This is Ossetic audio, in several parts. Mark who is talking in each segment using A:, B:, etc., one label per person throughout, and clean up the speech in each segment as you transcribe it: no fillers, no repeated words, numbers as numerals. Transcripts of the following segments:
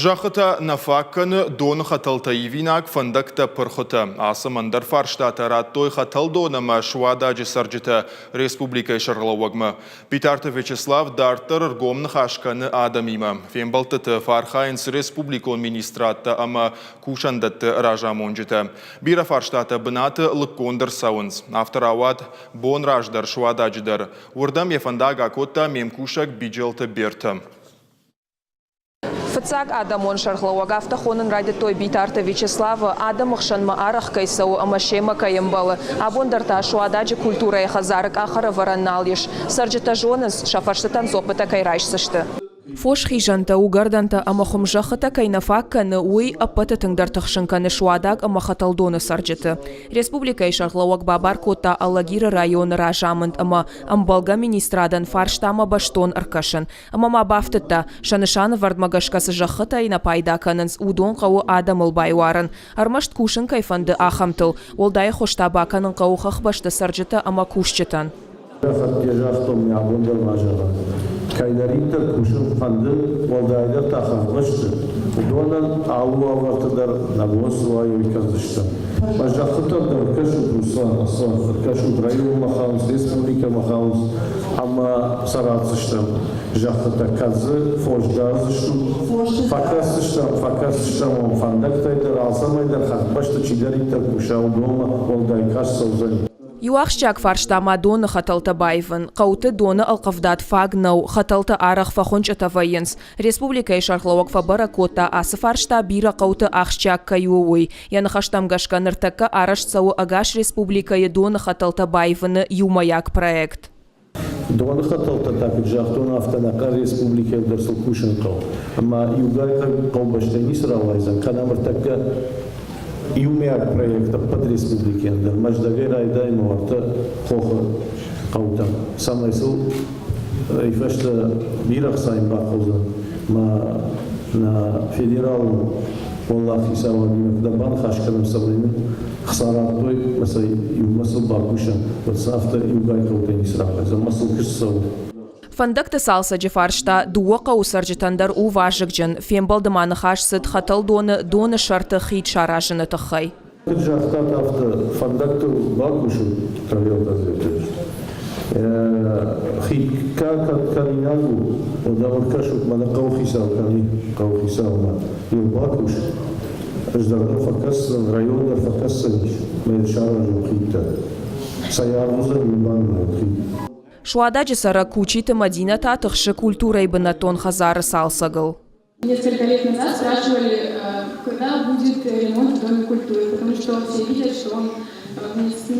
A: Зӕххытӕ нӕ фаг кӕны, доны хӕтӕлтӕ ивинаг, фӕндӕгтӕ пырхытӕ. Ацы ӕндӕр фарстатӕ радтой Хӕтӕлдон ӕмӕ Суададжы цӕрджытӕ республикӕйы сӕргълӕууӕгмӕ. Битарты Вячеслав дарддӕр ӕргом ныхас кӕны адӕмимӕ. Фембӕлдтыты фӕархайынц республикон министрадтӕ ӕмӕ кусӕндӕтты разамонджытӕ. Бирӕ фарстатӕ бынаты лыггонд ӕрцӕуынц. Афтӕ рауад бон раздӕр Суададжы дӕр. Уырдӕм йӕ фӕндаг акодта ме мкусӕг Биджелты Бертӕ.
B: Фыццаг адӕмон сӕргълӕууӕг афтӕ хонын райдыдтой Битарты Вячеславы, адӕмы хсӕнмӕ арӕх кӕй цӕуы ӕмӕ семӕ кӕй ӕмбӕлы. Абон дӕр та Суададжы культурӕйы хӕдзары къахӕрӕвӕрӕн нал ис. Цӕрджытӕ зонынц, сӕ фӕрстытӕн дзуӕппытӕ кӕй райсдзысты. Фосхизӕнтӕ, уыгӕрдӕнтӕ ӕмӕ хуымзӕххытӕ кӕй нӕ фаг кӕны, уый ӕппӕты тынгдӕр тыхсын кӕны Суадаг ӕмӕ Хӕтӕлдоны цӕрджыты. Республикӕйы сӕргълӕууӕг бабар кодта Алагиры районы разамынд ӕмӕ ӕмбӕлгӕ министрадӕн фарстамӕ бӕстон ӕркӕсын. Ӕмӕ ма бафтыдта, сӕ нысанӕвӕрдмӕ гӕсгӕ цы зӕххытӕй нӕ пайда кӕнынц, уыдон хъӕуы адӕмыл байуарын. Ӕрмӕст кусын кӕй фӕнды, ахӕмтыл. Уӕлдай ӕххуыс та бакӕнын хъӕуы хӕхбӕсты цӕрджытӕ ӕмӕ кусджытӕн.
C: Фӕдде загътон мӕ абон дӕр ма зӕгъын. Кӕйдӕриддӕр кусын фӕнды, уӕлдайдӕр та хӕхбӕсты, уыдонӕн алы уавӕрты дӕр нӕ бон цы уа, уый кӕндзыстӕм. Мӕ зӕххытӕм дӕр ӕркӕсут, Руслан, Аслан, ӕркӕсут районмӕ хауынц, республикӕмӕ хауынц ӕмӕ сӕ ратдзыстӕм зӕххытӕ. Кӕд дзы фос дардзыстут, фӕкӕсдзыстӕм, фӕкӕсдзыстӕм уӕм фӕндӕгтӕй дӕр, алцӕмӕй дӕр хӕхбӕсты чидӕриддӕр куса, уыдонмӕ уӕлдай каст цӕудзӕни.
B: Иу ахсджиаг фарста ма доны хӕтӕлтӕ баивын. Хъӕуты доны ӕлхъывдад фаг нӕу, хӕтӕлтӕ арӕх фӕхуынчъытӕ вӕййынц. Республикӕйы сӕргълӕууӕг фӕбӕрӕг кодта, ацы фарста бирӕ хъӕуты ахсджиаг кӕй у, уый. Йӕ ныхӕстӕм гӕсгӕ ныртӕккӕ арӕзт цӕуы ӕгас республикӕйы доны хӕтӕлтӕ баивыны иумӕйаг проект.
C: Доны хӕтӕлтӕ та, куыд загътон, афтӕ ӕнӕхъӕн республикӕйыл дӕр сыл кусын хъӕуы. Ӕмӕ иугай хъӕубӕстӕй ницы рауайдзӕн, кӕнӕ ныртӕккӕ иумӕйаг проект ӕппӕт республикӕйӕн дӕр Мӕздӕгӕй райдайӕм уартӕ хохы хъӕутӕм, цӕмӕй сыл ай фӕстӕ бирӕ ӕхцайын бахъӕудзӕн ма нӕ федералон уӕллаг хицауадимӕ куыд баныхас кӕнӕм, цӕмӕй нын ӕхца радтой ӕмӕ сӕ иумӕ сыл бакусӕм, уӕд сӕ афтӕ иугай хъӕутӕй ницы рауайдзӕн ӕмӕ сыл куыст цӕуы.
B: Фӕндӕгты цалцӕджы фарста дыууӕ хъӕуы цӕрджытӕн дӕр у вазыгджын. Фембӕлды ма ныхас цыд Хӕтӕлдоны доны сӕрты хид саразыны тыххӕй.
C: Куыд загътат, афтӕ фӕндӕгтыл бакусут Тъӕриаты Азӕтӕй. Хид кӕд кӕнинаг у, уӕд ӕм ӕркӕсут, мӕнӕ хъӕуыхицау кӕм и, хъӕуыхицаумӕ йыл бакус. Ӕз дӕр дӕм фӕкӕсдзӕн, район дӕр фӕкӕсдзӕнис, мӕ йын саразон хидтӕ. Цӕй аргъ уыдзӕн, уый банымайут хид.
B: Суададжы цӕрӕг Кучиты Мӕдинӕ та тыхсы культурӕйы бынӕттон хӕдзары цалцӕгыл.
D: Несколько лет назад спрашивали, когда будет ремонт в Доме культуры, потому что все видят, что он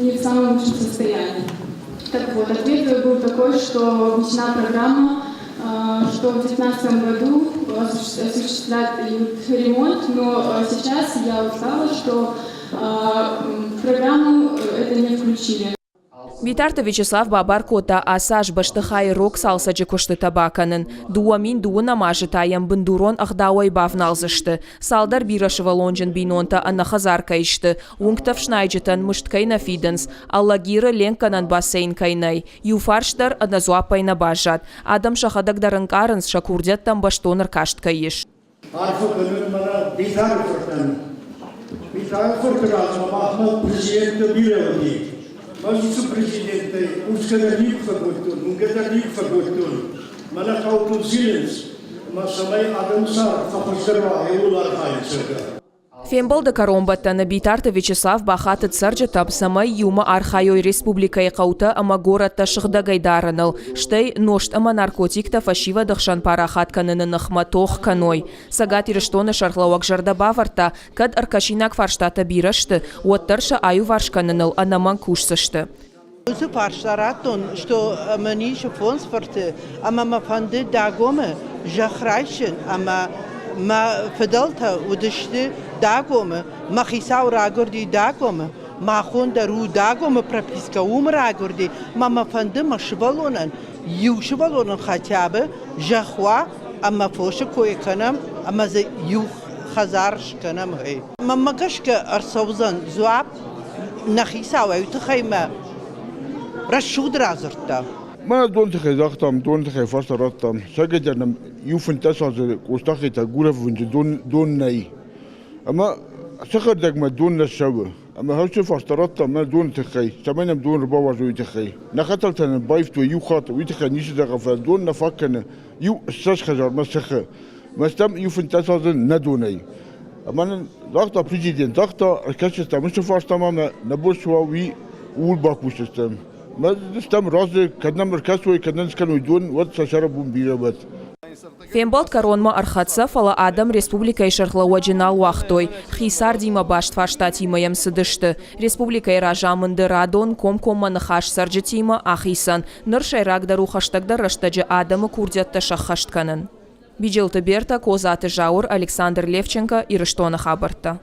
D: не в самом лучшем состоянии. Так вот, ответ был такой, что внесена программа, что в 2019 году осуществлят ремонт, но сейчас я узнала, что в программу это не включили.
B: Битарты Вячеслав бабар кодта ацы аз бӕстыхайы рог цалцӕджы куыстытӕ бакӕнын. 2002 азы та йӕм бындурон ӕгъдауӕй бавналдзысты. Цалдӕр бирӕсывӕллонджын бинонтӕ ӕнӕхӕдзар кӕй сты, уынгтӕ ӕфснайджытӕн мызд кӕй нӕ фидынц, Алагиры ленкгӕнӕн бассейн кӕй нӕй, иу фарст дӕр ӕнӕдзуаппӕй нӕ баззад. Адӕм сӕхӕдӕг дӕр ӕнкъарынц, сӕ курдиӕттӕм бӕстон ӕркаст кӕй ис.
E: Арфӕ кӕнын мӕнӕ Битары-фыртӕн. Битары-фырты размӕ махмӕ президенттӕ бирӕ уыди. Ӕз уыцы президенттӕй хъусгӕ дӕр никуы фӕкодтон, уынгӕ дӕр никуы фӕкодтон. Мӕнӕ хъӕутыл зилынц, ӕмӕ цӕмӕй адӕмы цард фӕхуыздӕр уа, ууыл архайынц, зӕгъгӕ.
B: Фембӕлды кӕронбӕттӕны Битарты Вячеслав бахатыд цӕрджытӕм, цӕмӕй иумӕ архайой республикӕйы хъӕутӕ ӕмӕ горӕттӕ сыгъдӕгӕй дарыныл, стӕй нозт ӕмӕ наркотиктӕ фӕсивӕды хсӕн парахат кӕныны ныхмӕ тох кӕной. Цӕгат Ирыстоны сӕргълӕууӕг зӕрдӕ бавӕрдта, кӕд ӕркӕсинаг фарстатӕ бирӕ сты, уӕддӕр сӕ аиуварс кӕныныл ӕнӕмӕнг кусдзысты.
F: Уыцы фарста радтон, что мын ис фондз фырты ӕмӕ мӕ фӕнды Дагомы зӕхх райсын ӕмӕ мӕ фыдӕлтӕ уыдысты Дагомы, мӕ хицау рагуырди Дагомы, махон дӕр у Дагомы пропискӕ уым рагуырди, мӕ мӕ фӕнды мӕ сывӕллонӕн, иу сывӕллонӕн хотя бы зӕхх уа ӕмӕ фосы кой кӕнӕм ӕмӕ дзы иу хӕдзар скӕнӕм, гъе. Мӕнмӕ гӕсгӕ ӕрцӕудзӕн дзуапп нӕ хицауӕй, уый тыххӕй мӕ рӕсугъд радзырдта.
G: Мӕнӕ дон тыххӕй загътам, дон тыххӕй фарста радтам. Сӕгӕдӕр нӕм иу 15 азы Къостахъитӕ Гуров-уынджы дон, дон нӕй. Ӕмӕ сыхырдӕгмӕ дон нӕ ссӕуы. Ӕмӕ хӕсты фарста радтам нӕ доны тыххӕй, цӕмӕй нӕм дон ӕрбауадзой, уый тыххӕй. Нӕ хӕтӕлтӕ нын баивтой иу хатт, уый тыххӕй ницы зӕгъӕм, фӕлӕ дон нӕ фаг кӕны иу 20 хӕдзармӕ сыхы. Мӕ стӕм иу 15 азы нӕ донӕй. Ӕмӕ нын загъта президент, загъта, ӕркӕсдзыстӕм уыцы фарстамӕ ӕмӕ нӕ бон цы уа, уый ууыл бакусдзыстӕм. Мӕ стӕм разы, кӕд нӕм ӕркӕсой, кӕд нын скӕной дон, уӕд сӕ сӕрӕбон бирӕ уӕд.
B: Фембӕлд кӕронмӕ ӕрхӕццӕ, фӕлӕ адӕм республикӕйы сӕргълӕууӕджы нал уагътой, хи цардимӕ баст фарстатимӕ йӕм цыдысты. Республикӕйы разамынды радон комкоммӕ ныхас цӕрджытимӕ ахицӕн. Ныр сӕйрагдӕр у хӕстӕгдӕр рӕстӕджы адӕмы курдиӕттӕ сӕххӕст кӕнын. Биджелты Бертӕ, Козаты Зауыр, Александр Левченко, Ирыстоны хабӕрттӕ.